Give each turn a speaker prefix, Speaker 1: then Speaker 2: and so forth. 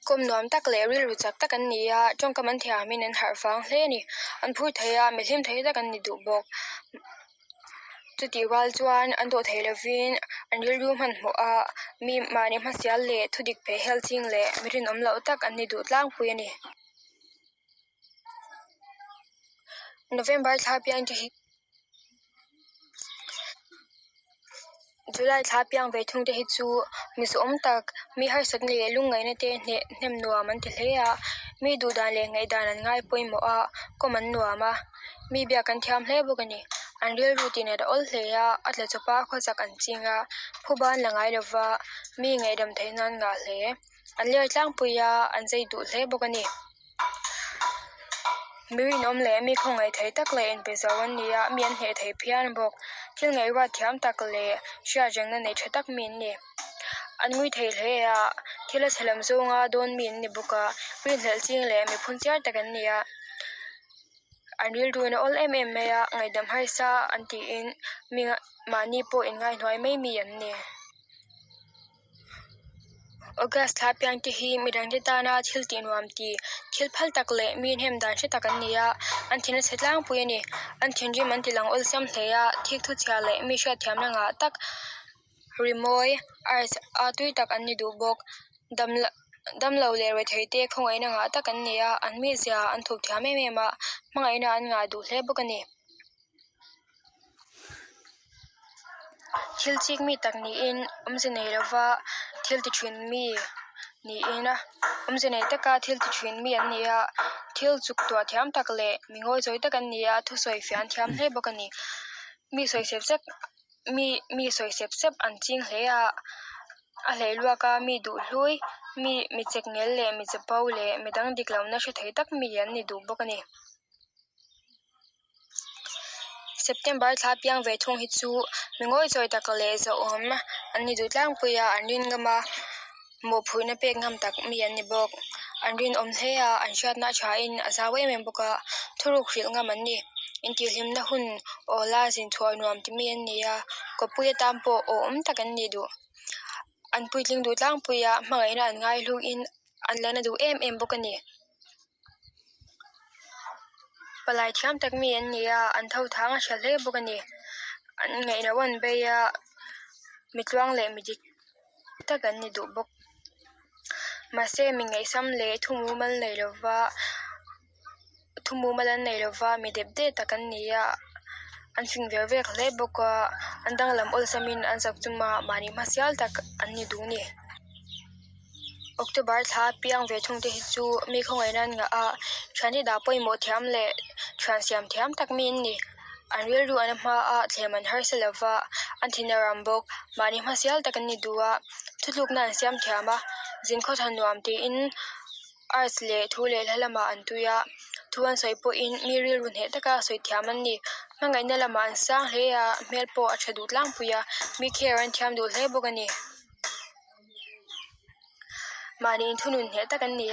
Speaker 1: Kawm nuam tak leh rilru chak tak an ni a, tawngkam an thiamin an harh vang hle a ni. An phur thei a, mi hlim thei tak an ni duh bawk. Chutih rual chuan an dawh thei lovin an rilru hmanhmawh a, mi mahni hmasial leh thudik peh hel ching leh mi rinawm loh tak an ni duh tlangpui a ni. November thla piang te hi July thla piang ve thung te hi chu mi zawhawm tak mi harsatna leh lungngaihna te hneh hnem nuam an ti hle a mi duh dan leh ngaihdan an ngai pawimawh a kawm an nuam a mi biak an thiam hle bawk a ni an rilru tih nat a awl hle a a tla chawp a khawsak an ching a phuba an la ngai lova mi ngaihdam theih nan ngah hle an ler tlangpui a an zai duh hle bawk a ni. Mi rinawm leh mi khawngaih thei tak leh inpe zo an ni a, mi an hneh thei phian bawk. Thil ngaihruat thiam tak leh hriatrengna nei tha tak mi an ni. An ngui thei hle a, thil a chhe lam zawnga dawn mi an ni bawk a, rinhlelh ching leh mi phunchiar tak an ni a. An rilruin a awl em em mai a, ngaihdam harsa an tiin mi mahni pawh inngaihnuai mai mi an ni. August thla piang te hi midangte tana thil tih nuam ti thil phal tak leh mi hnem dan hre tak an ni a an thin a chhe tlangpui a ni an thinrim an ti lang awlsam hle a thik thu chhia leh mi hriatthiamna ngah tak rimawi arts a tui tak an ni duh bawk dam damlo leh rethei te khawngaihna ngah tak an ni a an mizia an thup thiam em em a hmangaihna an ngah duh hle bawk a ni. Thil chik mi tak niin awmze nei lova thil ti thin mi niin a awmze nei taka thil ti thin mi an ni a thil chuk tuah thiam tak leh mi ngawi chawi tak an ni a thusawi fiah an thiam hle bawk a ni mi sawi sep sep mi mi sawi sep sep an ching hle a a hlei luak a mi duh hlui mi mi chek ngel leh mi chapo leh midang dik lohna hre thei tak mi an ni duh bawk a ni. September thla piang ve thung hi chu mi ngawi chawi tak leh zawhawm an ni duh tlangpui a an rin ngam a mawhphurhna pek ngam tak mi an ni bawk an rinawm hle a an hriatna a thain a zau em em bawk a thuruk hrilh ngam an ni intihhlimna hun awla zin chhuah nuam ti mi an ni a kawppui atan pawh awhawm tak an ni duh an puitling duh tlangpui a hmangaihna an ngai hluin an la na duh em em bawk a ni. Palai thiam tak mi an ni a an tho thang a hre hle bawk a ni an ngaihno an bei a mi tluang leh mi dik tak an ni duh bawk mahse mi ngaihsam leh thu mumal nei lova thu mumal an nei lova mi dep dep tak an ni a an fing ver vek hle bawk a an danglam awlsam in an zak chuma mahni hmasial tak an ni duh a ni. October thla piang ve thung te hi chu mi khawngaihna an ngah a thian hi dah pawimawh thiam leh thian siam thiam tak mi an ni an rilru an hma a thlem an harsa lova an thin a ram bawk mahni hmasial tak an ni duh a thutlukna an siam thiam a zin khawtha nuam tiin arts leh thu leh hla lamah an tui a thu an sawi pawhin mi rilru hneh taka sawi thiam an ni hmangaihna lamah an sang hle a hmel pawh a tha duh tlangpui a mi care an thiam duh hle bawk a ni. Mahni inthunun hneh tak an ni a.